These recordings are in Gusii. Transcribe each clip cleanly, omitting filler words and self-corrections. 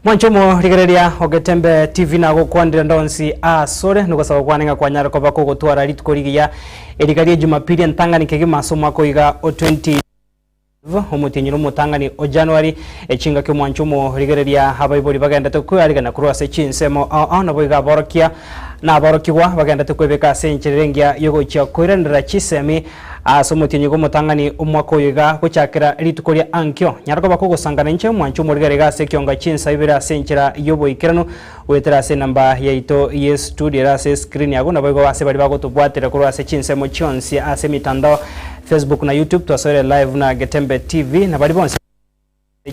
Mwanche omorigereria o Getembe TV nagokwanire ndonsi asore nogosaba kwane ng'a kwanyare koba kogotwara rituko rigiya eriga rie Jumapili entang'ani kegima ase omwaka oiga o 20 Omotienyi nomotang'ani o January, echingaki omwancho omorigereria abaibori bagendete kwearigana korwa ase chinsemo ao ao naboigo aborokia na aborokigwa bagendete kwebeka ase enchera engiya yogochia koiranerera chisemi ase omotienyi bw'omotang'ani omwaka oyo iga gochakera rituko ria ankio. Nyara koba kogosangana inche omwancho omorigereria iga ase ekionga chinsa ibere ase enchera y'oboikeranu goetera ase enamba yaito y'estudio ere ase escreen yago naboigo ase baria bagotobwatera korwa ase chinsemo chionsi ase emitandao Facebook na YouTube twasoire live na Getembe TV na baria bonsi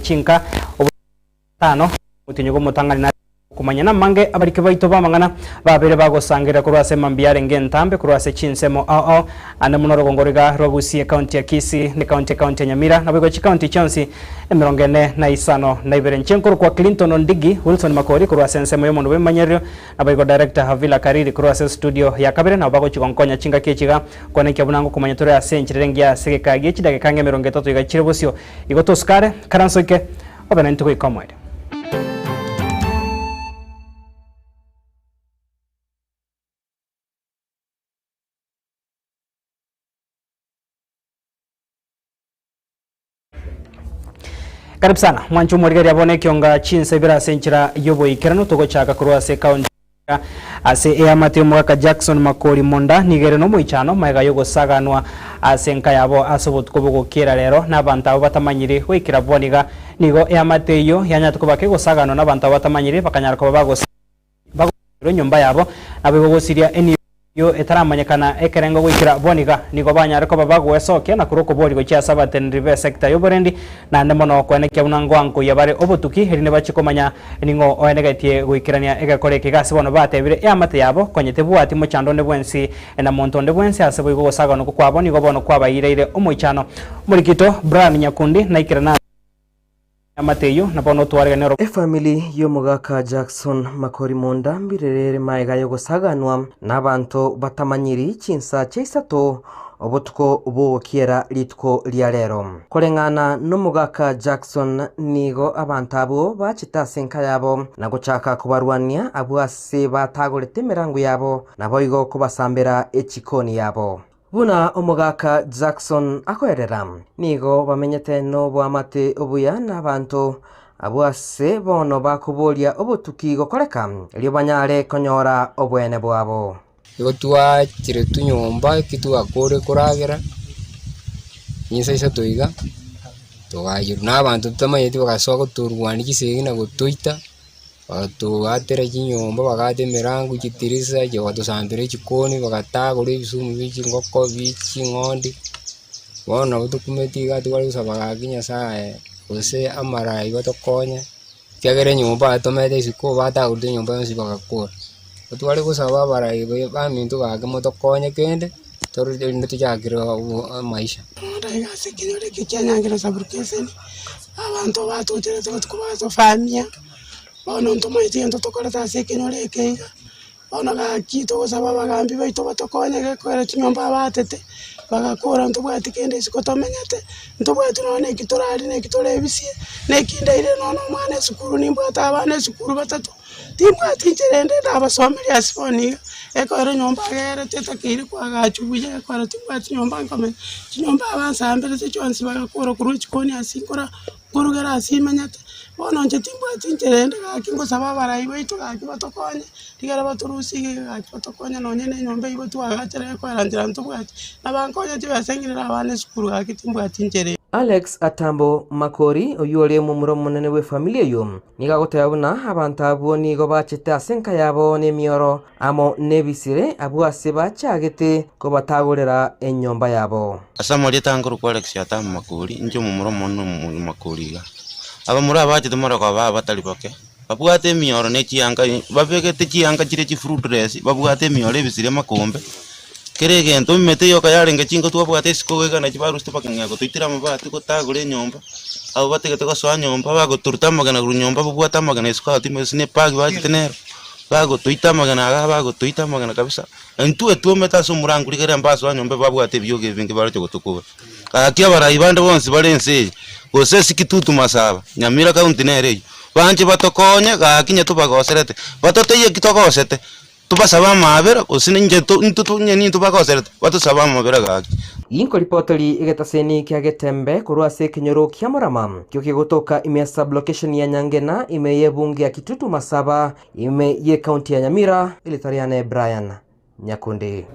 chinka Tano, omotienyi bw'omotang'ani nare okomanya namange abariki baito b'amang'ana babeire bagosangerera korwa ase emambia yarenge entambe korwa ase chinsemo ao ao ande mono orogongo roiga rwa Gusii ekaunti ya Kisii ne ekaunti ekaunti ya Nyamira naboigo chikaunti chionsi emerongo ene na isano na ibere. Inche nkorokwa Clinton Ondigi Wilson Makori korwa ase ensemo y'omonto bw'ebimanyererio naboigo Director Havila Kariri korwa ase studio ya kabere nabo bagochi gonkonya chingaki echi iga kwanenkia buna ngokomanya tore ase enchera ere engiya ase egeka gie chidageka ang'e emerongo etato iga chire bosio igo tosukare karansoike Obe naintwe goika omoerio. Karibu sana mwanche omorigereria bono ekionga chinsa ibere ase enchera y'oboikeranu togochaka korwa ase ekaunti Ase eamate y'omogaka Jackson Makori Monda nigo ere nomoichano magega y'ogosaganwa ase enka yabo ase obotuko bogokiera rero nabanto abwo batamanyiri goikera bono iga. Nigo eamate eyio yanyarete koba kegosaganwa nabanto abwo batamanyiri bakanyara koba bagosirwa enyomba yabo naboigo gosiria enibo eyio etaramanyekana ekerengo goikera bono iga. Nigo banyare koba bagoesokia na korwa okoboria gochia ase abateneneri b'esecta y'oborendi naende mono koenekia buna ngoankoyia bare obotuki erinde bachie komanya Ning'o oenegetie goikerania egekora eke iga ase bono batebire eamate yabo, konya tebwati mochando onde bwensi, na monto onde bwensi ase boigo gosaganwa okwo kwabo nigo bono kwabaireire omoichano. Omorikito Brian Nyakundi naikerane ase eamate eyio, na bono otwaregane oro. Efamiri y'omogaka Jackson Makori Monda mbirere ere magega y'ogosaganwa n'abanto batamanyiri chinsa chia isato Obotuko bogokiera rituko ria rero. Koreng'ana nomogaka Jackson nigo abanto abwo bachete ase enka yabo na gochaka kobarwania abwo ase batagorete emerango yabo naboigo kobasambera echikoni yabo. Buna omogaka Jackson akoerera, nigo bamenyete noboamate obuya nabanto abwo ase bono bakoboria obotuki gokoreka erio banyare konyora obwene bwabo. Igo twachire nyomba eki twakore koragera, chinsa isato iga, togayerwa na abanto totamanyeti bagasoa gotorwania chisegi na gotoita, bagatoatera chinyomba bagaata emerango chitirisa, bagatosambera echikoni, bagatagora ebisumu bia chingoko bia ching'ondi, bono nabo tokumeti iga tware gosaba gaki nyasaye, gose amarai batokonye. Ekiagera enyomba batomete isiko batagorete enyomba yonsi bagakora. Tware gosaba abarai baminto gaki motokonye kende torore erinde tochakere amaisha. Bono iga ase ekenyoro eke kia Nyangira Sub-location, abanto batocherete botuko bagatofamia, bono ntomaeti egento tokorete ase ekenyoro eke iga. Bono gaki togosaba abagambi baito batokonye gekoera chinyomba abaatete, bagakora ntobwati kende isiko tomenyete, ntobwati nonya na eki torarie na eki torebisie, na eki ndaire nonya na omwana esukuru nimbwate abana esukuru batato, timbwati nchera ende ndabasomerie ase bono iga, ekoera enyomba agerete etakeire koagachwa buya ekora timbwati nyomba nkomenya, chinyomba abansamberete chionsi bagakora korwa echikoni ase nkora. Nkorugera ase imenyete, bono inche timbwati inchera ende gaki ngosaba abarai baito gaki batokonye, rigere batorusie iga iga gaki batokonye nonye na enyomba eywo twagachera ekoera nchera ntobwati, na bankonye chibesa ng'irere abana esukuru gaki timbwati inchera eye. Alex Atambo Makori, oyio ore omomura omonene bw'efamiri eyio, nigo agoteba buna abanto abwo nigo bachete ase enka yabo nemioro Amo nebisire abwo ase bachagete kobatagorera enyomba yabo. Ase amarieta nkorokwa Alex Atamu Makori, inche omomura omonene omo Makori iga. Abamura abachete moroko baba batari bake, babwate emioro ne chianga babegete chianga chire chifruitless, babwate emioro ebisire makombe, kera egento emete yoka yarenge chinko twabwate isiko iga nachi barusete bakang'ea gotoitera amabati gotagora enyomba, abwo batigete gosoa nyomba bagotoruta amagena korwa nyomba babwate amagena isiko abwo timanyeti gose ne ebag bachete nero. Bagotoita amagena igaa, bagotoita amagena kabisa, intwe twomete ase omorango rigereria mbasoa nyomba babwate ebiogo ebinge baroche gotokoba. Gaki abarai bande bonsi bare ense eye, gose ase Kitutu Masaba, Nyamira county nere eyio, Banche batokonye gaki onye tobagoserete, batotebie eki togosete, tobasabe amaabera gose ninche to intwe to onye nintwe bagoserete, batosabe amabera gaki. Inkoripotori egetaseni kia Getembe korwa ase ekenyoro kia Murama, ekio kegotoka ime ya sub-location ya Nyangena ime y'ebunge ya Kitutu Masaba ime y'ecounty ya Nyamira, erieta riane Brian Nyakundi.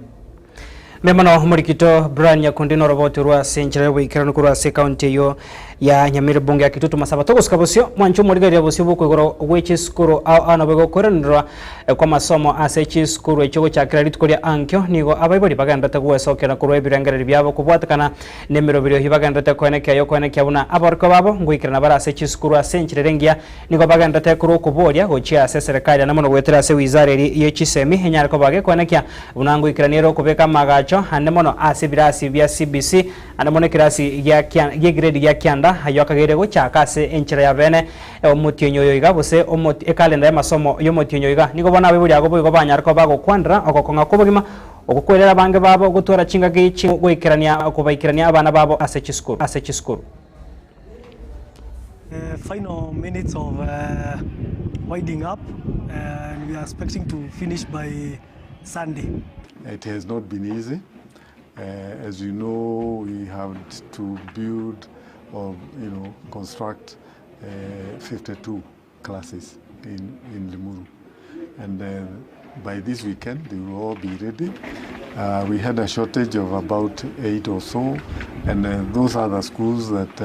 Mbuya mono omorikito Brian Nyakundi noroboti orwa ase enchera y'oboikeranu korwa ase ekaunti eyio ya Nyamira ebunge ya Kitutu Masaba. Togosika bosio mwanche omorigereria bosio bw'okoigoro gwe chisukuru ao ao nabo egokoiranerwa kw'amasomo ase chisukuru echio gochakera rituko ria ankio nigo abaibori bagenderete gwesokera korwa ebirengererio biabo kobwatekana nemeroberio eyio bagenderete koenekia y'okoenekia buna aborokigwa babo ngoikerana bare ase chisukuru ase enchera ere engiya Nigo bagenderete korwa okoboria gochia ase eserekari ande mono goetera ase wizara eria ye chisemi enyare koba gekoenekia buna ngoikerania ere okobeka amaagacho ande mono ase ebirasi bia CBC ande mono ekerasi gia gia egrade gia kianda ayio akageire gochaka ase enchera ya bene omotienyi oyo iga gose ekalenda y'amasomo y'omotienyi oyo iga. Nigo bono abaibori ago boigo banyare koba bagokwanera ogokong'a kw'obogima okwo kwerera abange babo gotwara chingaki chi goikerania kobaikerania abana babo ase chisukuru ase chisukuru. Final minutes of winding up and we are expecting to finish by Sunday. It has not been easy. As you know, we had to build or you know, construct 52 classes in, in Limuru. And by this weekend, they will all be ready. We had a shortage of about 8 or so, and those other schools that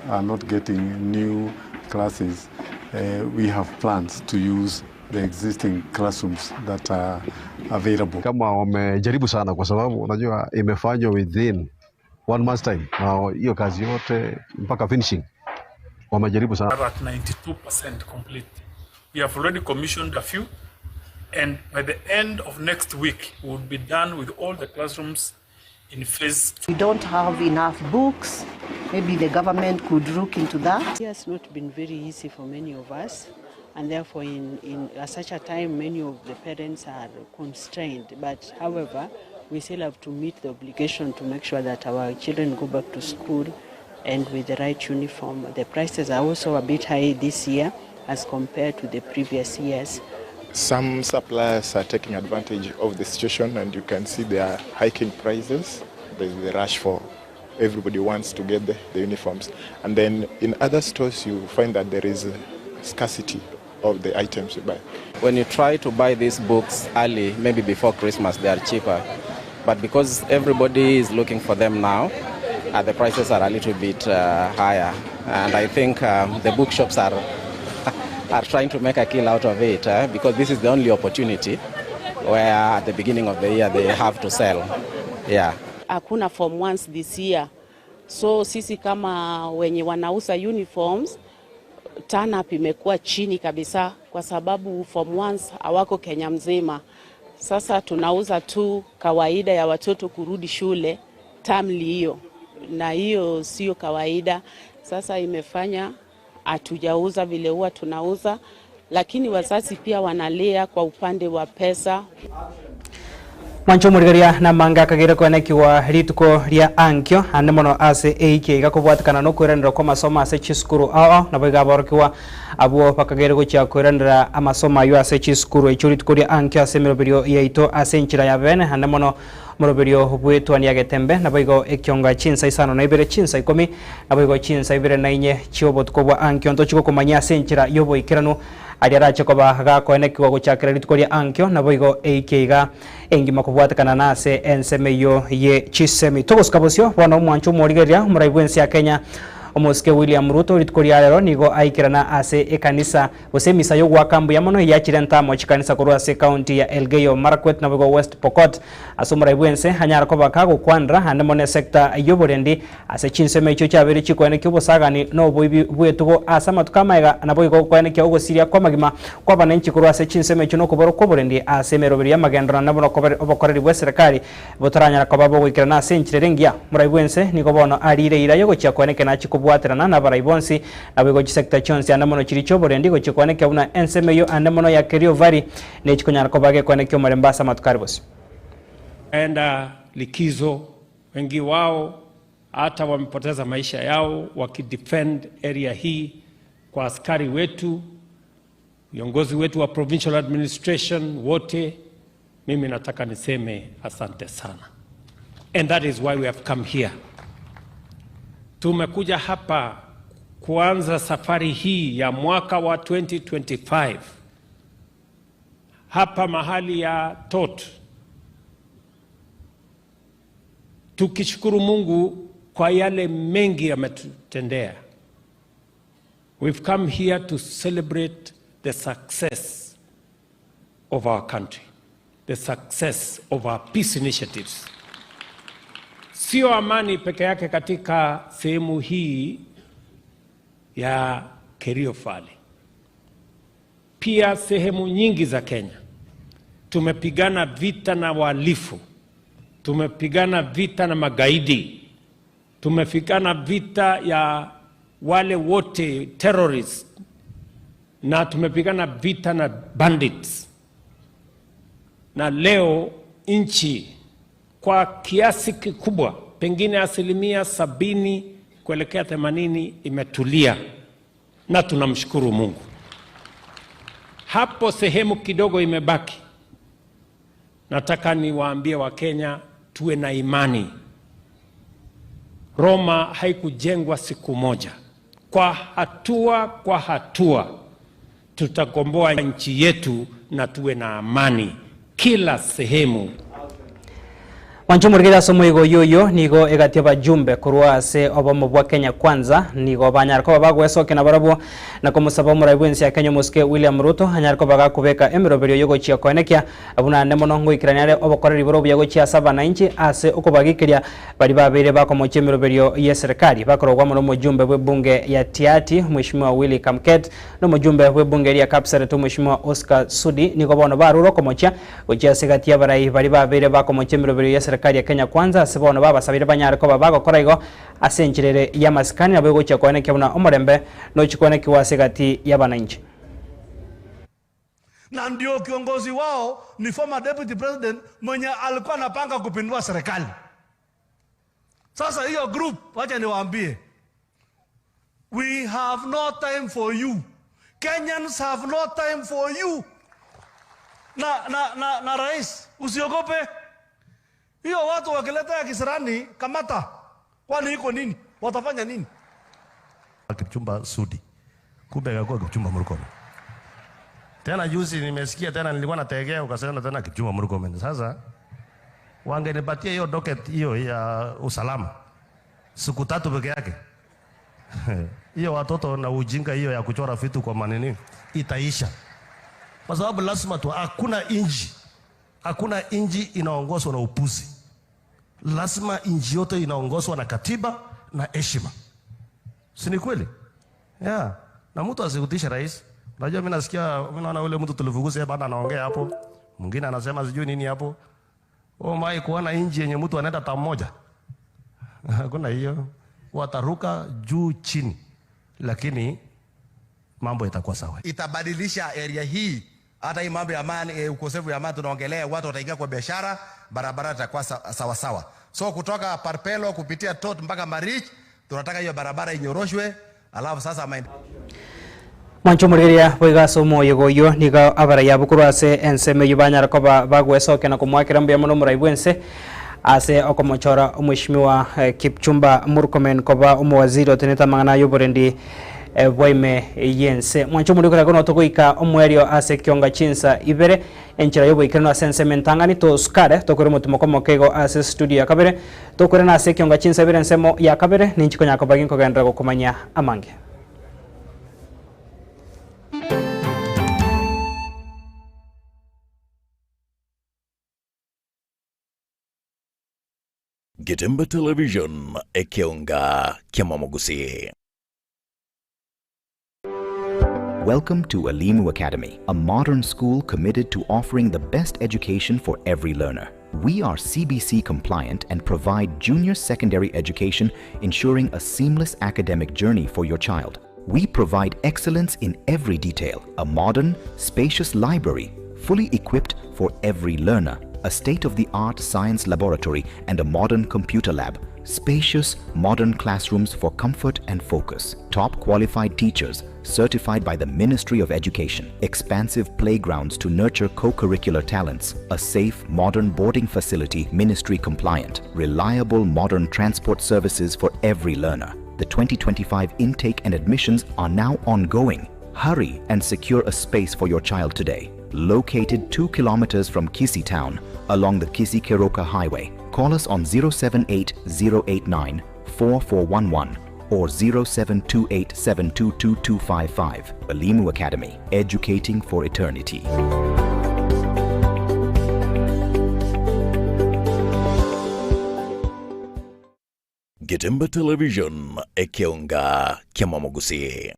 are not getting new classes, we have plans to use the existing classrooms that are available. Kama wamejaribu sana, kwa sababu unajua imefanywa within one month time, na hiyo kazi yote mpaka finishing wamejaribu sana. Are at 92% complete. We have already commissioned a few, and by the end of next week, we will be done with all the classrooms in phase 2. We don't have enough books. Maybe the government could look into that. It has not been very easy for many of us, and therefore in at such a time many of the parents are constrained. But however, we still have to meet the obligation to make sure that our children go back to school and with the right uniform. The prices are also a bit high this year as compared to the previous years. Some suppliers are taking advantage of the situation, and you can see they are hiking prices. There's the rush for everybody wants to get the uniforms. And then in other stores, you find that there is a scarcity of the items you buy. When you try to buy these books early, maybe before Christmas, they are cheaper. But because everybody is looking for them now, the prices are a little bit higher. And I think the bookshops are trying to make a kill out of it, because this is the only opportunity where at the beginning of the year they have to sell. Yeah. Hakuna form ones this year, so sisi kama wenye wanauza uniforms, turn up imekuwa chini kabisa kwa sababu form ones hawako Kenya mzima. Sasa tunauza tu kawaida ya watoto kurudi shule termly hiyo, na hiyo sio kawaida. Sasa imefanya hatujauza vile huwa tunauza, lakini wazazi pia wanalia kwa upande wa pesa. Mwancho omorigereria namanga akagere koenekiwa rituko ria ankio ande mono ase eiki iga kobwatekana na okoiranera kwa amasomo ase chisukuru ao nabo iga aborokiwa abwo bakagere gochia koiranera amasomo aywo ase chisukuru echio rituko ria ankio ase emeroberio yaito ase enchera ya bene ande mono moroberio bwetwania getembe nabo igo ekionga chinsa isano na ibere chinsa ikomi nabo igo chinsa ibere na inye chiobotuko bwa ankio ntochigokomanya ase enchera yoboikeranu aria arache koba gakoenekiwa gochakera rituko ria ankio nabo igo eike iga engima kobwatekana na ase enseme eyo ye chisemi. Togosika bosio bono omwancho omorigereria omorai bwa ense ya Kenya omosike William Ruto rituko ria rero nigo aikerana ase ekanisa gose emisa yogoaka mbuya mono eyachire ntamo chikanisa korwa ase county ya Elgeyo Marakwet nabo igo West Pokot ase omorai bwa ense anyare koba kagokwanera ande mono esector yoborendi ase chinsemo echio chiabere chikoenekia obosagani na oboibi bwetugo ase amatuko amaega nabo igo gokoenekia ogosiria kwa amagima kwa abananchi korwa ase chinsemo echio na okobora kwa oborendi ase emeroberi y'amagendero nabo na obokoreri bwa eserekari botaranyara koba bogoikerana ase enchera ere engiya. Omorai bwa ense nigo bono arire eira yogochia koenekia nachi kobwaterana na abarai bonsi nabo igo chisector chionsi ande mono chiri chioborendi gochia koenekia buna ensemo eyio ande mono ya Kerio Valley nechikonyara koba gekoenekia omorembe ase amatuko are bosio. Enda likizo, wengi wao hata wamepoteza maisha yao wakidefend area hii kwa askari wetu. Viongozi wetu wa provincial administration wote, mimi nataka niseme asante sana. And that is why we have come here. Tumekuja hapa kuanza safari hii ya mwaka wa 2025 hapa mahali ya Tot, tukishukuru Mungu kwa yale mengi yametutendea. We've come here to celebrate the success of our country, the success of our peace initiatives. Sio amani peke yake katika sehemu hii ya Kerio Valley, pia sehemu nyingi za Kenya tumepigana vita na wahalifu, tumepigana vita na magaidi, tumepigana vita ya wale wote terrorists, na tumepigana vita na bandits, na leo nchi kwa kiasi kikubwa, pengine 70% kuelekea 80% imetulia, na tunamshukuru Mungu. Hapo sehemu kidogo imebaki. Nataka niwaambie Wakenya tuwe na imani. Roma haikujengwa siku moja. Kwa hatua kwa hatua tutakomboa nchi yetu na tuwe na amani kila sehemu. Mwanche omorikeri ase omoigo oyio oyio nigo egati abajumbe korwa ase obomo bwa Kenya Kwanza nigo banyare koba bagwesokia nabarabwo na komosaba omorai bwensi ya Kenya omosike William Ruto anyare koba gakobeka emeroberio yogochia koenekia buna ande mono ngoikerania are obokoreri bore obuya gochia ase abanainchi ase okobagikeria baria babeire bakomochia emeroberio yeserikali bakorogwa amo nomojumbe bw'ebunge ya Tiaty Mweshimiwa Willy Kamket Na omojumbe bw'ebunge ria Kapseret Omweshimiwa Oscar Sudi nigo bono barure okomochia gochia ase egati y'abarai baria babeire bakomochia emeroberio y'eserekari ya Kenya Kwanza ase bono babasabeire banyare koba bagokora igo ase enchera ere y'amasikani nabo egochia koenekia buna omorembe nochie koenekiwa ase egati y'abanainchi. Na ndio kiongozi wao ni former deputy president mwenye alikuwa anapanga kupindua serikali. Sasa hiyo group, wacha niwaambie, we have no time for you. Kenyans have no time for you. Na, na, na, na rais, usiogope hiyo watu wakileta ya kisirani, kamata. Kwani iko nini? Watafanya nini? Kipchumba Sudi, kumbe akakuwa Kipchumba Murkomen. Tena juzi nimesikia tena, nilikuwa nategea ukasema tena Kipchumba Murkomen. Sasa wangenipatia hiyo docket hiyo ya usalama siku tatu peke yake hiyo watoto na ujinga hiyo ya kuchora vitu kwa manini itaisha, kwa sababu lazima tu, hakuna inji, hakuna inji inaongozwa na upuzi. Lazima inji yote inaongozwa na katiba na heshima, si ni kweli? Yeah. Na mtu asikutishe rais. Unajua mimi nasikia, mimi naona ule mtu tulifukuza bana anaongea hapo, mwingine anasema sijui nini hapo. Oh my, kuona inji yenye mtu anaenda tamu moja hakuna hiyo, wataruka juu chini, lakini mambo itakuwa sawa. Itabadilisha area hii, hata hii mambo ya amani, eh, ukosefu ya amani tunaongelea, watu wataingia kwa biashara, barabara itakuwa sawa sawa. So kutoka Parpelo kupitia Tot mpaka Marich, tunataka hiyo barabara inyoroshwe, alafu sasa maendeleo Mwanche omorigereria boigo ase omoyega oyio nigo abarai abwo korwa ase ensemo eyio banyara koba bagwesokia na komoakera mbuya mono omorai bw'ense ase okomochora omweshimiwa Kipchumba Murkomen koba omowaziri otenete amang'ana y'oborendi bwaime y'ense. Mwanche omorigereria kono togoika omoerio ase ekionga chinsa ibere enchera y'oboikeranu ase ensemo entang'ani tosukare tokore omotimoko omoke igo ase studio ya kabere tokorane ase ekionga chinsa ibere ensemo ya kabere ninchi konya koba ginkogenderera gokomanya amange. Getembe Television, ekeonga kiamamogusii. Welcome to Alimu Academy, a modern school committed to offering the best education for every learner. We are CBC compliant and provide junior secondary education, ensuring a seamless academic journey for your child. We provide excellence in every detail, a modern, spacious library, fully equipped for every learner, a state-of-the-art science laboratory and a modern computer lab. Spacious, modern classrooms for comfort and focus. Top qualified teachers certified by the Ministry of Education. Expansive playgrounds to nurture co curricular talents. A safe, modern boarding facility, ministry compliant. Reliable, modern transport services for every learner. The 2025 intake and admissions are now ongoing. Hurry and secure a space for your child today. Located 2 kilometers from Kisii town along the Kisii Keroka Highway. Call us on 078 089 4411 or 0728722255. Alimu Academy, educating for eternity. Getemba Television, Ekeonga, Kiamamogusi.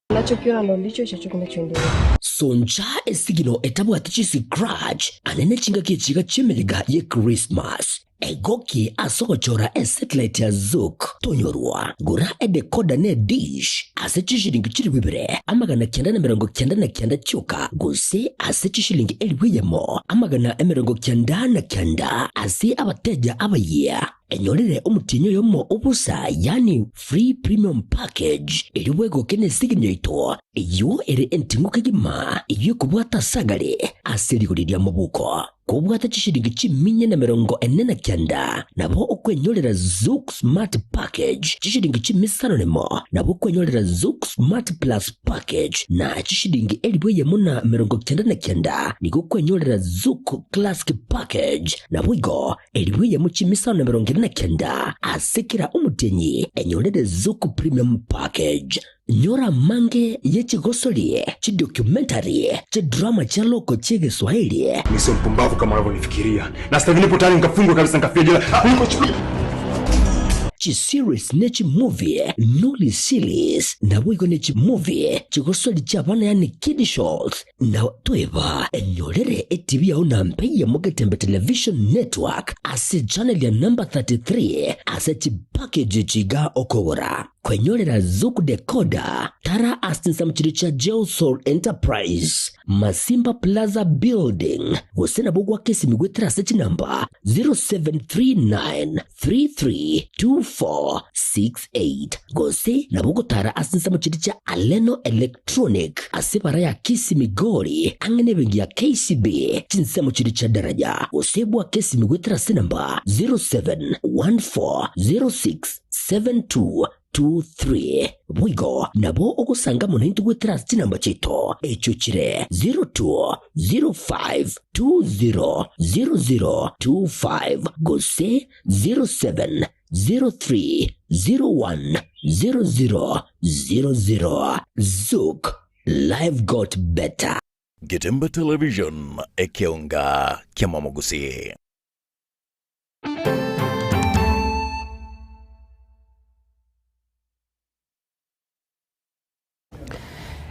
Unachokiona ndo ndicho hicho kinachoendelea. Soncha esigino etabwati chiscratch ane nechingaki echiga chiemeyega ye Christmas. Egoki ase ogochora esatellite ya Zuku tonyorwa. Gora edecoder ne edish ase chishilingi chilifu ibere 999 chioka gose ase chishilingi elifu eyemo 99 ase abateja abayia. Enyorere omotienyi oyomo obosa yaani free premium package erio bwegoke nesigini yaito eyio ere enting'u kegima eyio ekobwata ase agare ase rigori ria mobuko. Kobwate chishilingi chiminya na 49 nabo okwenyorera Zuku Smart Package chishilingi chimisano nemo nabo okwenyorera Zuku Smart Plus Package na chishilingi 1099 nigo okwenyorera Zuku Classic Package naboigo 1000 chimisano na 49 ase kera omotienyi enyorere Zuku Premium Package. Nyora amange ye chigosori, chidocumentary, chidrama chia loko chi'Egeswahili. Mimi sio mpumbavu kama unavyonifikiria. Na sasa hivi nipo tayari nikafungwe kabisa nikafia jela. Kuliko Chiseries ne chimovie, Nolly Series, naboigo ne chimovie chigosori chi'abana yaani kiddie shows. Na toeba enyorere etibi yao na mpe ya Mogetembe Television Network ase channel ya number 33 ase chipackage chiga okogora. Kwenyorera Zuku Decoder tara ase chinsemo chiria chia Geosol Enterprise, Masimba Plaza Building, gose nabo goaka esimi goetera ase chinamba 0739 332468 gose nabo ogotara ase ensemo chiria chia Aleno Electronic ase ebara ya Kisii Migori ang'e nebenki ya KCB chinsemo chiria chia Daraja gose bwake esimi goetera ase enamba 0714067223 Boigo nabo ogosanga amo naintwe goetera ase chinamba chiaito echio chire 0205200025 gose 0703010000. Zouk, life got better. Getemba Television, ekeonga kiamamogusii.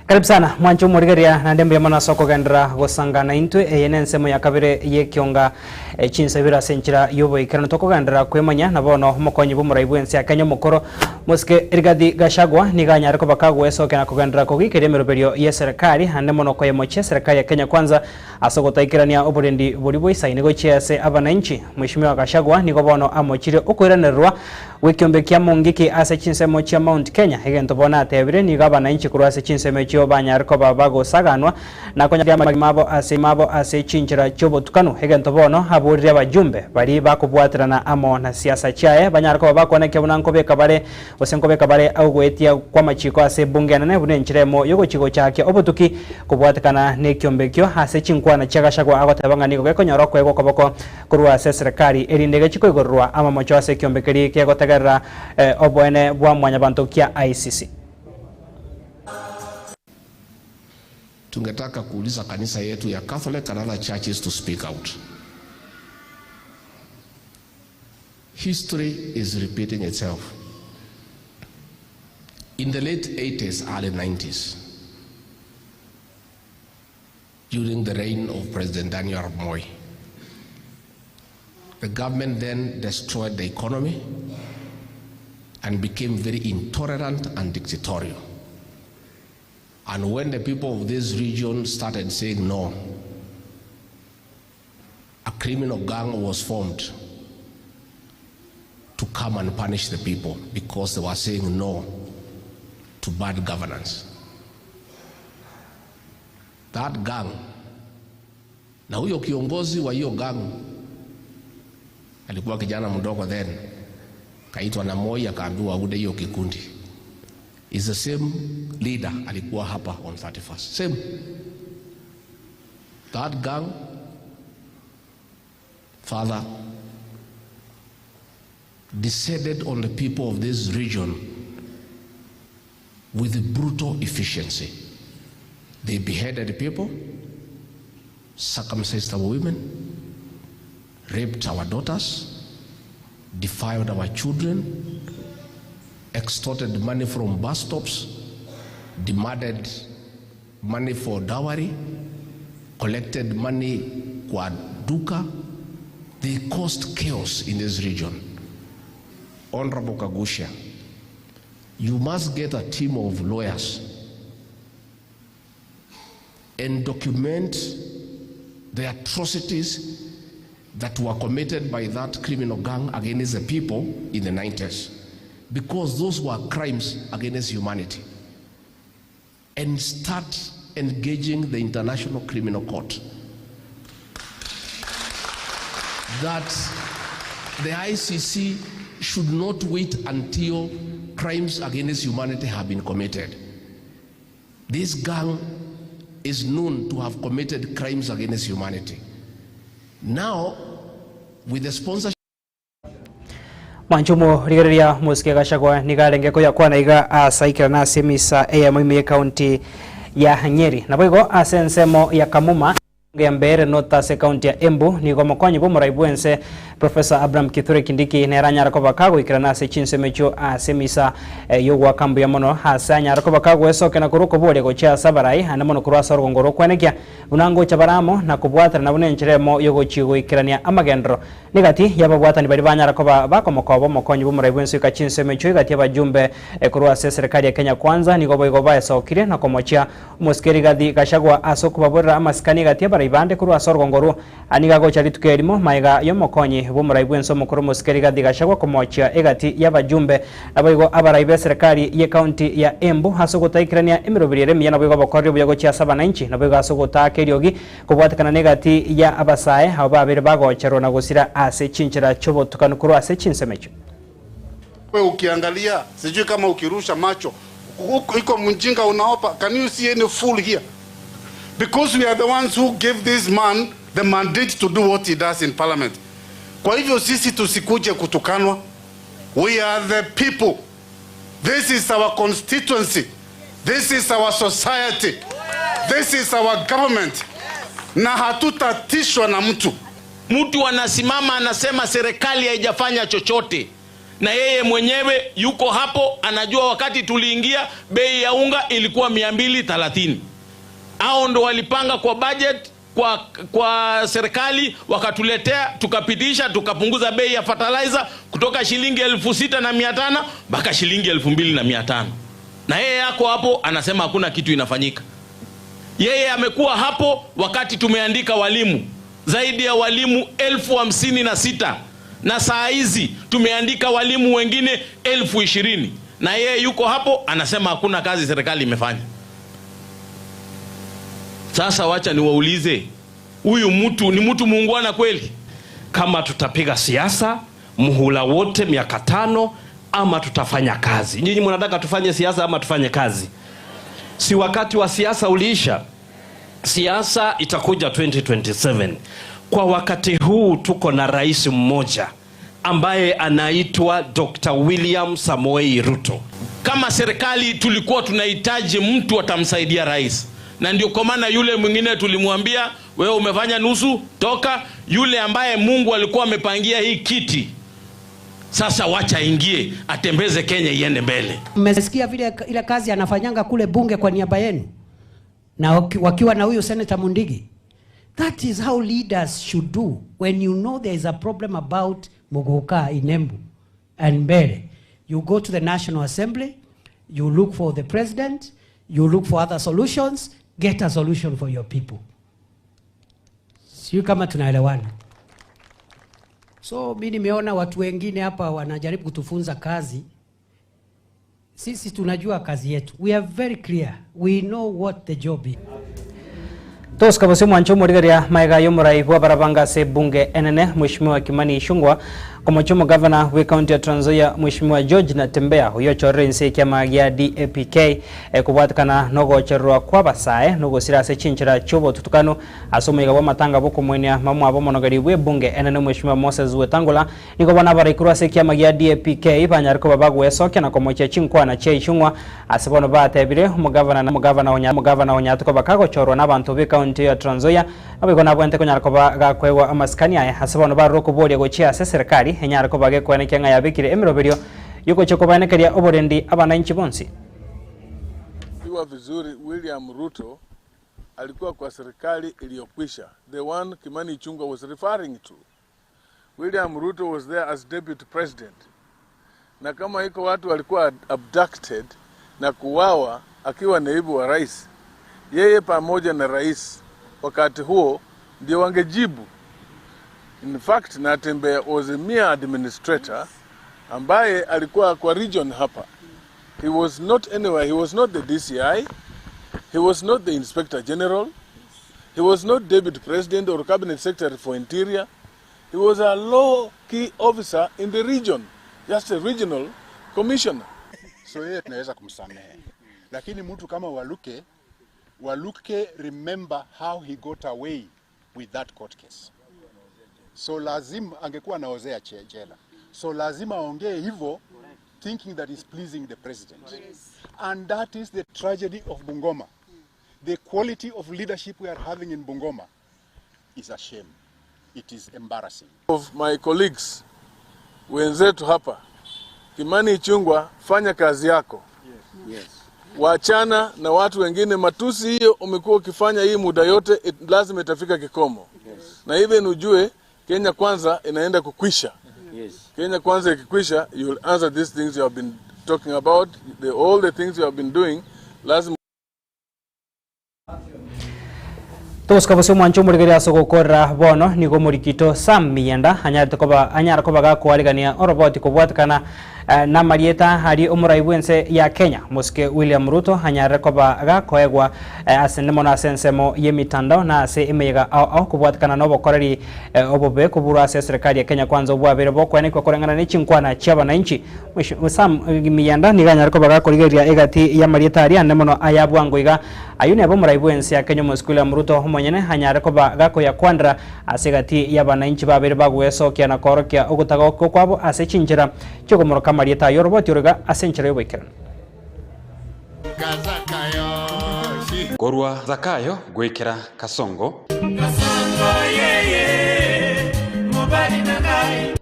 Karibu sana mwanche omorigereria naende mbuya mono ase okogenderera gosangana intwe eye nensemo ya kabere y'ekionga eh, chinsabiro ase enchera y'oboikeranu tokogenderera kwemanya na bono omokonyi bw'omorai bw'ense ya Kenya omokoro Mosike Rigathi Gachagua nigo anyare koba kagwesokia na kogenderera kogikeria emeroberio y'eserekari ande mono koyemochia eserekari ya Kenya Kwanza ase ogotaikerania oborendi boria bwaisaine gochia ase abananchi. Mweshimiwa Gachagua nigo bono amochire okoiranererwa Gw'ekiombe kia Mungiki ase chinsemo chia Mount Kenya, egento bono atebire, nigo abananchi korwa ase chinsemo echio banyare koba bagosaganwa na konyaria amagima abo ase abo ase chinchera chi'obotukanu. Egento bono aborire abajumbe baria bakobwaterana amo na siasa chiaye banyare koba bakonekia buna nkobeka bare gose nkobeka bare ogoetia kw'amachiko ase ebunge enene buna enchera emo y'ogochia gochakia obotuki kobwatekana nekiombe ekio ase chinkwana chia Gachagua agoteba ng'a nigo gekonyora okoegwa okoboko Korwa ase eserekari, erinde gechie koigorerwa amamocho ase ekiombe keria kegotegerera oboene bwa mwanyabanto kia ICC. Tungetaka kuuliza kanisa yetu ya Catholic and other churches to speak out. History is repeating itself. In the late 80s, early 90s, during the reign of President Daniel Arap Moi, the government then destroyed the economy and became very intolerant and dictatorial. And when the people of this region started saying no, a criminal gang was formed come and punish the people because they were saying no to bad governance. That gang na huyo kiongozi wa hiyo gang alikuwa kijana mdogo then, kaitwa na Moi akaambiwa aunde hiyo kikundi. Is the same leader alikuwa hapa on 31st. Same. That gang father descended on the people of this region with brutal efficiency. They beheaded people, circumcised our women, raped our daughters, defiled our children, extorted money from bus stops, demanded money for dowry, collected money kwa duka. They caused chaos in this region. Honorable Kagusha, you must get a team of lawyers and document the atrocities that were committed by that criminal gang against the people in the 90s, because those were crimes against humanity. And start engaging the International Criminal Court. That the ICC should not wait until crimes against humanity have been committed. This gang is known to have committed crimes against humanity. Now, with the sponsorship Mwanche omorigereria omosike Gachagua nigo arenge koyakwana iga ase aikerana ase emisa eyemo ime y'ecounty ya Nyeri. Naboigo ase ensemo ya Kamuma ya Mbeere North ase ecounty ya Embu nigo omokonyi bw'omorai bw'ense Professor Abraham Kithure Kindiki nere anyare koba kagoikerana ase chinsemo echio ase emisa y'ogoaka mbuya mono ase anyare koba kagoesokera korwa okoboria gochia ase abarai ande mono korwa ase orogongo rw'okwenekia buna ngocha bare amo na kobwaterana buna enchera emo y'ogochia goikerania amagenderero Negati y'ababwatani baria banyara koba bakomokoba omokonyi bw'omorai bw'ense goika chinsemo echio egati y'abajumbe korwa ase eserekari ya Kenya Kwanza nigo boigo baesokirie na komochia omosike Rigathi Gachagua ase okobaborera amasikani egati y'abarai bande korwa ase orogongo orwo. Aya nigo agocha rituko erimo magega y'omokonyi bw'omorai bw'ense omokoro omosike Rigathi Gachagua komochia egati y'abajumbe naboigo abarai b'eserekari y'ecounty ya Embu ase ogotaikerania emeroberi ere emiya naboigo obokoreri obuya gochia ase abananchi naboigo ase ogotaaka eriogi Kobwatekana negati ya abasae abo babere bagocherwa na gosira ase chinchera chi'obotukanu korwa ase chinsemo echio. We ukiangalia sijui kama ukirusha macho iko mjinga unaopa can you see any fool here because we are the ones who gave this man the mandate to do what he does in parliament kwa hivyo sisi tusikuje kutukanwa we are the people this is our constituency this is our society this is our government na hatutatishwa na mtu Mtu anasimama anasema serikali haijafanya chochote, na yeye mwenyewe yuko hapo, anajua wakati tuliingia bei ya unga ilikuwa 230. Hao ndo walipanga kwa budget kwa serikali wakatuletea, tukapitisha, tukapunguza bei ya fertilizer kutoka shilingi elfu sita na mia tano mpaka shilingi elfu mbili na mia tano. Na yeye yako hapo anasema hakuna kitu inafanyika. Yeye amekuwa hapo wakati tumeandika walimu zaidi ya walimu 56,000 na saa hizi tumeandika walimu wengine 20,000, na yeye yuko hapo anasema hakuna kazi serikali imefanya. Sasa wacha niwaulize, huyu mtu ni mtu muungwana kweli? Kama tutapiga siasa muhula wote miaka 5 ama tutafanya kazi? Nyinyi mnataka tufanye siasa ama tufanye kazi? Si wakati wa siasa uliisha? Siasa itakuja 2027. Kwa wakati huu tuko na rais mmoja ambaye anaitwa Dr. William Samoei Ruto. Kama serikali tulikuwa tunahitaji mtu atamsaidia rais, na ndio kwa maana yule mwingine tulimwambia wewe umefanya nusu, toka. Yule ambaye Mungu alikuwa amepangia hii kiti, sasa wacha ingie atembeze Kenya iende mbele. Mmesikia vile ile kazi anafanyanga kule bunge kwa niaba yenu na wakiwa na huyu Senator Mundigi. That is how leaders should do when you know there is a problem about Muguka in Embu and Mbere. You go to the National Assembly, you look for the president, you look for other solutions, get a solution for your people. Sio kama tunaelewana. So mi nimeona watu wengine hapa wanajaribu kutufunza kazi. Sisi tunajua kazi yetu. We are very clear. We know what the job is. Tosika bosio mwanche omorigereria maega y'omorai bw'abarabanga ase ebunge enene Mweshimiwa Kimani Ichung'wa, komochia omogavana bw'ecounty ya Trans Nzoia Mweshimiwa George Natembeya oyio ochorire inse y'ekiama gia DAPK kobwatekana nogochererwa kw'abasae nogosira ase chinchera chi'obotutukanu ase omoyega bw'amatanga bw'okomoenia mamwabo omonogeri bw'ebunge enene Mweshimiwa Moses Wetangula Nigo bono abaraikorwa ase ekiama gia DAPK banyare koba bagwesokia na komochia chinkwana chia Ichung'wa ase bono batebire omogavana na omogavana onya omogavana onyarete koba kagochorwa nabanto b'ecounty ya Trans Nzoia naboigo nabwenerete konyara koba gakoegwa amasikani aye ase bono barure okoboria gochia ase eserekari enyare koba gekoenekia ng'a yabekire emeroberio yogochia kobaenekeria oborendi abananchi bonsi. Jua vizuri William Ruto alikuwa kwa serikali iliyokwisha, the one Kimani Ichung'wa was referring to. William Ruto was there as deputy president, na kama iko watu walikuwa abducted na kuwawa akiwa naibu wa rais, yeye pamoja na rais wakati huo ndio wangejibu. In fact, Natembeya was a mere administrator ambaye alikuwa kwa region hapa. He was not anywhere. He was not the DCI. He was not the Inspector General. He was not deputy president or cabinet secretary for interior. He was a low key officer in the region, just a regional commissioner. So yeye tunaweza kumsamehe, lakini mtu kama Waluke, Waluke remember how he got away with that court case. So lazima angekuwa anaozea jela, so lazima aongee hivyo thinking that is pleasing the president. And that is the tragedy of Bungoma. The quality of leadership we are having in Bungoma is a shame. It is embarrassing. Of my colleagues wenzetu hapa, Kimani Ichung'wa, fanya kazi yako. Yes. Wachana na watu wengine. Matusi hiyo umekuwa ukifanya hii muda yote, lazima itafika kikomo. Yes. Na even ujue Kenya Kwanza inaenda kukwisha. Yes. Kenya Kwanza ikikwisha, you will answer these things you have been talking about, all the things you have been doing. Lazima Togosuka bosio omwancho omorigereria ase ogokorera bono nigo omorikito Sam Miyenda anyarete koba anyare koba gakoarigania oroboti kobwatekana namarieta aria omorai bw'ense ya Kenya Mosike William Ruto anyarire koba gakoegwa ase mono ase ensemo y'emitandao na ase emeyega ao ao kobwatekana nobokoreri obobe koburwa ase eserekari ya Kenya Kwanza obwabeire bokoenekwa koreng'ana ne chinkwana chi'abananchi. Sam Miyenda nigo anyare koba gakorigereria egati y'amarieta aria ande mono aya bwango iga Ayio nebe omorai bw'ense ya Kenya omosike William Ruto omonyene anyare koba gakoyakwanera ase egati y'abanainchi babeire bagwesokia na koorokia ogotagokigwa kwabo ase chinchera chi'okomoroka amarieta ayio oroboti oro iga ase enchera y'oboikeranu. Korwa Zakayo goikera Kasongo.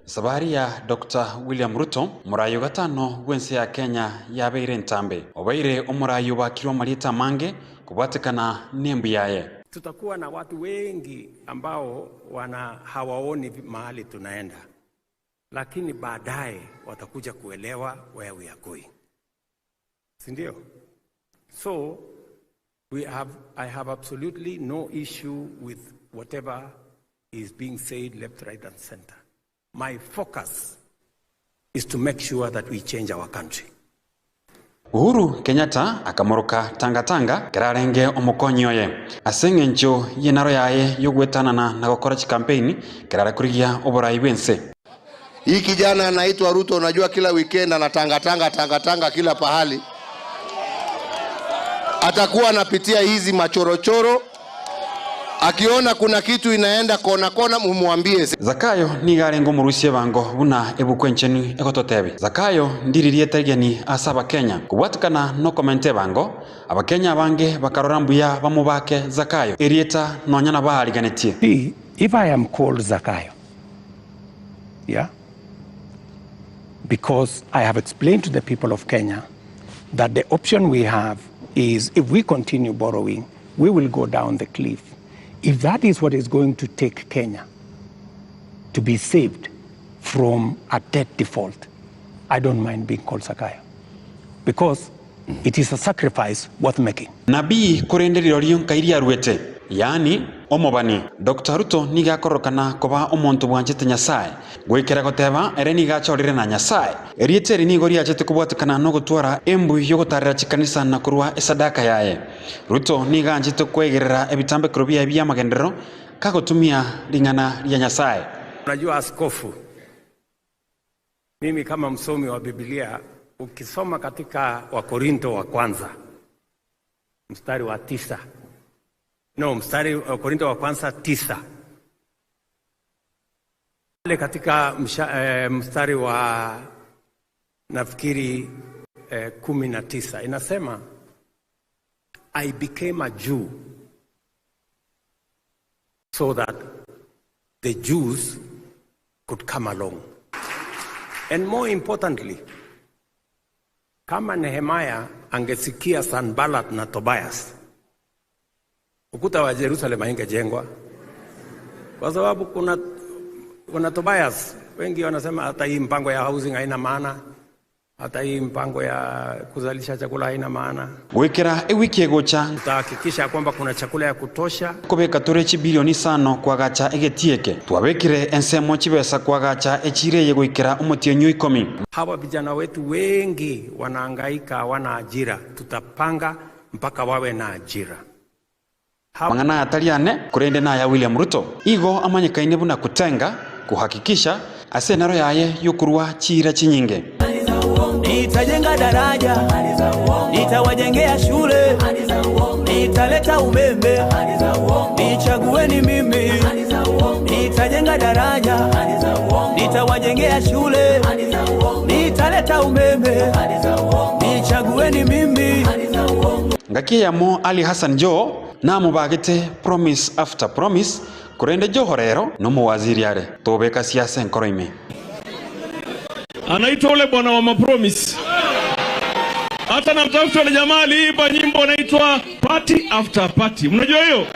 Esabari ya Doctor William Ruto, omorai o gatano bw'ense ya Kenya yabeire entambe. Obeire omorai obakirwe amarieta amange kobwatekana nembu yaye. Tutakuwa na watu wengi ambao wana hawaoni mahali tunaenda, lakini baadaye watakuja kuelewa where we are going, si ndio? So I have absolutely no issue with whatever is being said left, right and center. My focus is to make sure that we change our country. Uhuru Kenyatta akamoroka Tanga Tanga ekero arenge omokonyi oye ase engencho y'enaro yaye y'ogwetanana na gokora chikampeini ekero are korigia oborai bw'ense. Hii kijana anaitwa Ruto, unajua kila weekend anatangatanga tangatanga kila pahali, atakuwa anapitia hizi machorochoro, akiona kuna kitu inaenda kona kona, mumwambie. Zakayo nigo arenge omorusia ebango buna ebuku enchenu egototebia. Zakayo ndiririe rigeni ase Abakenya. Kobwatikana nokomenta ebango, Abakenya abange bakarora mbuya bamobake Zakayo erieta nonya nabaariganetie. See, if I am called Zakayo, yeah, because I have explained to the people of Kenya that the option we have is if we continue borrowing, we will go down the cliff. If that is what is going to take Kenya to be saved from a debt default, I don't mind being called Zakayo, because it is a sacrifice worth making. Nabii korende rirorio nkai riaruete, yaani Omobani. Doctor Ruto nigo akororokana koba omonto bwanchete Nyasae, goikera goteba ere nigo achorire na Nyasae. Erieta eri nigo riachete kobwatekana nogotwara embui yogotarera chikanisa na korua esadaka yaye. Ruto nigo anchete kwegerera ebitambekero biaye bi'amagenderero kagotumia ring'ana ria Nyasae. Unajua askofu, mimi kama msomi wa Biblia, ukisoma katika Wakorinto wa kwanza mstari wa tisa no, mstari Wakorinto wa kwanza tisa pale katika msha, eh, mstari wa nafikiri eh, 19 inasema I became a Jew so that the Jews could come along. And more importantly, kama Nehemiah angesikia Sanballat na Tobias, ukuta wa Jerusalem haingejengwa, kwa sababu kuna, kuna Tobias wengi wanasema hata hii mpango ya housing haina maana, hata hii mpango ya kuzalisha chakula haina maana. Goikera ewiki egocha Tutahakikisha kwamba kuna chakula ya kutosha. Kobeka tore chibilioni isano koagacha egetii eke, twabekire ensemo chibesa koagacha echiro eye goikera omotienyi o ikomi. Hawa vijana wetu wengi wanahangaika, hawana ajira. Tutapanga mpaka wawe na ajira. Amang'ana aya tari ane, korende naya William Ruto. Igo amanyekaine buna kutenga, kuhakikisha, ase enaro yaye y'okorua chiira chinyinge. Nitajenga daraja, nitawajengea shule, nitaleta umeme, nichagueni mimi. Nitajenga daraja, nitawajengea shule, nitaleta umeme, nichagueni mimi. Ngaki eyemo Ali Hassan Joho namobagete promise after promise, korende Joho rero nomowaziri are, tobeka siasa enkoro ime. Anaitwa ule bwana wa mapromise. Hata namtafuta ule jamaa aliimba nyimbo anaitwa party after party. Mnajua hiyo?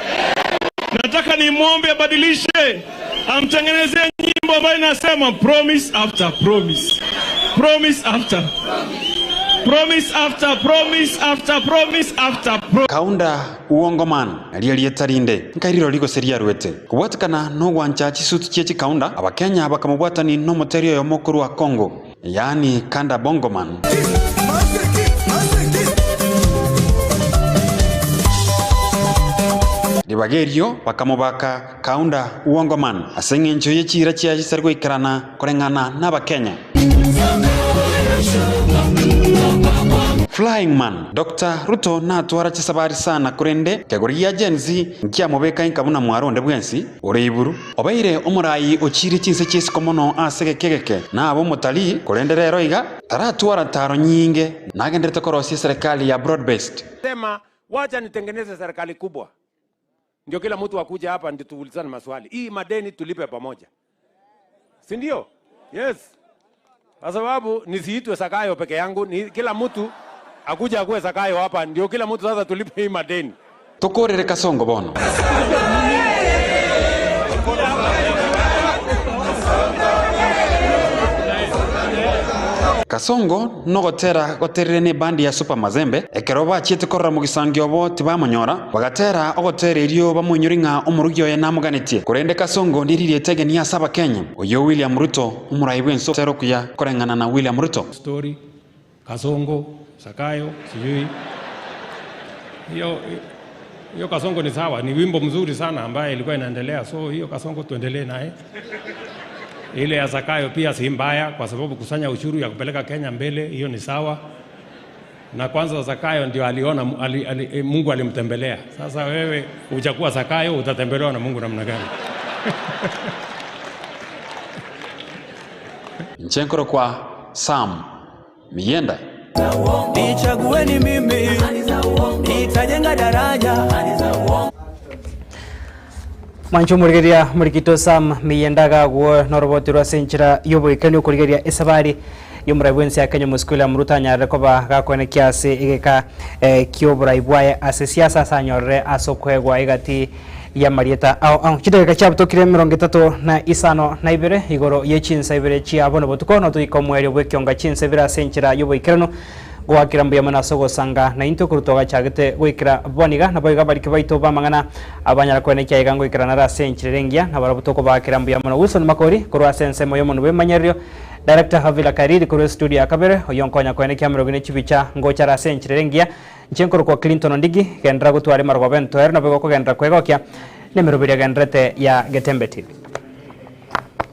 Nataka nimwombe abadilishe, amtengenezee nyimbo ambayo inasema promise after promise, promise after promise after promise after promise after promise. Kaunda Uongo man, nario erieta rinde, nkai rirori gose riaruete. Kobwatekana nogwancha chisuti chie chikaunda, Abakenya bakamobwatani nomoteri oyomo korwa Congo, yaani Kanda Bongo Man. Ribaga erio bakamobaka Kaunda Uongo Man ase engencho ye chiira chiaye chitari goikerana koreng'ana n'Abakenya. Flying Man, Doctor Ruto natwara chisabari sana korende kegori gia Gen Z nkiamobeka inka buna mwaro onde bwensi ore iburu. Obeire omorai ochiire chinse chi'isiko mono ase egeka egeke na abe omotalii korende rero iga taratwara taro nyinge nagenderete korosia eserekari ya broad based. Sema wacha nitengeneze serikali kubwa, ndio kila mtu akuja hapa ndio tuulizane maswali. Hii madeni tulipe pamoja, si ndio? Yes, kwa sababu nisiitwe Sakayo peke yangu, ni kila mtu akuja akuwe Sakayo hapa, ndio kila mtu sasa tulipe hii madeni. Tokorere Kasongo bono. Kasongo nogotera goterire nebandi ya Super Mazembe, ekero bachiete korora mogisangio obo tibamonyora, bagatera ogotera erio bamoinyore ng'a omorugi oye namoganetie. Korende Kasongo ndiririe egeni ase Abakenya. Oyio William Ruto, omorai bw'ense ogotera okuya koreng'ana na William Ruto. Story, Kasongo, Sakayo, sijui hiyo hiyo Kasongo ni sawa, ni wimbo mzuri sana ambaye ilikuwa inaendelea, so hiyo Kasongo tuendelee naye. Ile ya Zakayo pia si mbaya, kwa sababu kusanya ushuru ya kupeleka Kenya mbele, hiyo ni sawa. Na kwanza Zakayo ndio aliona ali, ali, Mungu alimtembelea. Sasa wewe hujakuwa Zakayo, utatembelewa na Mungu namna gani? Inche nkorokwa Sam Miyenda. Nichagueni mimi, nitajenga daraja. Mwanche omorigereria omorikito Sam Miyenda iga agwo noroboti rwa ase enchera y'oboikani okorigereria esabari y'omorai bw'ense ya Kenya omosike William Ruto anyarire koba gakoenekia ase egeka ki'oborai bwaye ase siasa ase anyorire ase okoegwa egati y'amarieta ao ao. Chidakika chiabutokire emerongo etato na isano na ibere igoro ye chinsa ibere chia bono botuko notoika omoerio bw'ekionga chinsa ibere ase enchera y'oboikeranu. Goakera mbuya mono ase ogosanga naintwe korwa twagachagete goikera bono iga, naboigo abariki baito b'amang'ana abanyara koena ekiagera ngoikera naro ase enchera ere engiya, nabarabwo tokobaakera mbuya mono. Wilson Makori, korwa ase ensemo y'omonwa bw'emanyererio, Director Havila Kariri korwa estudio ya kabere, oyio nkonya koena ekiamerero ne chibicha ngocha are ase enchera ere engiya, inche nkorokwa Clinton Ondigi, genderera gotwara emargoba entoeru naboigo okogenderera kwegokia nemeroberi egendererete ya Getembe TV.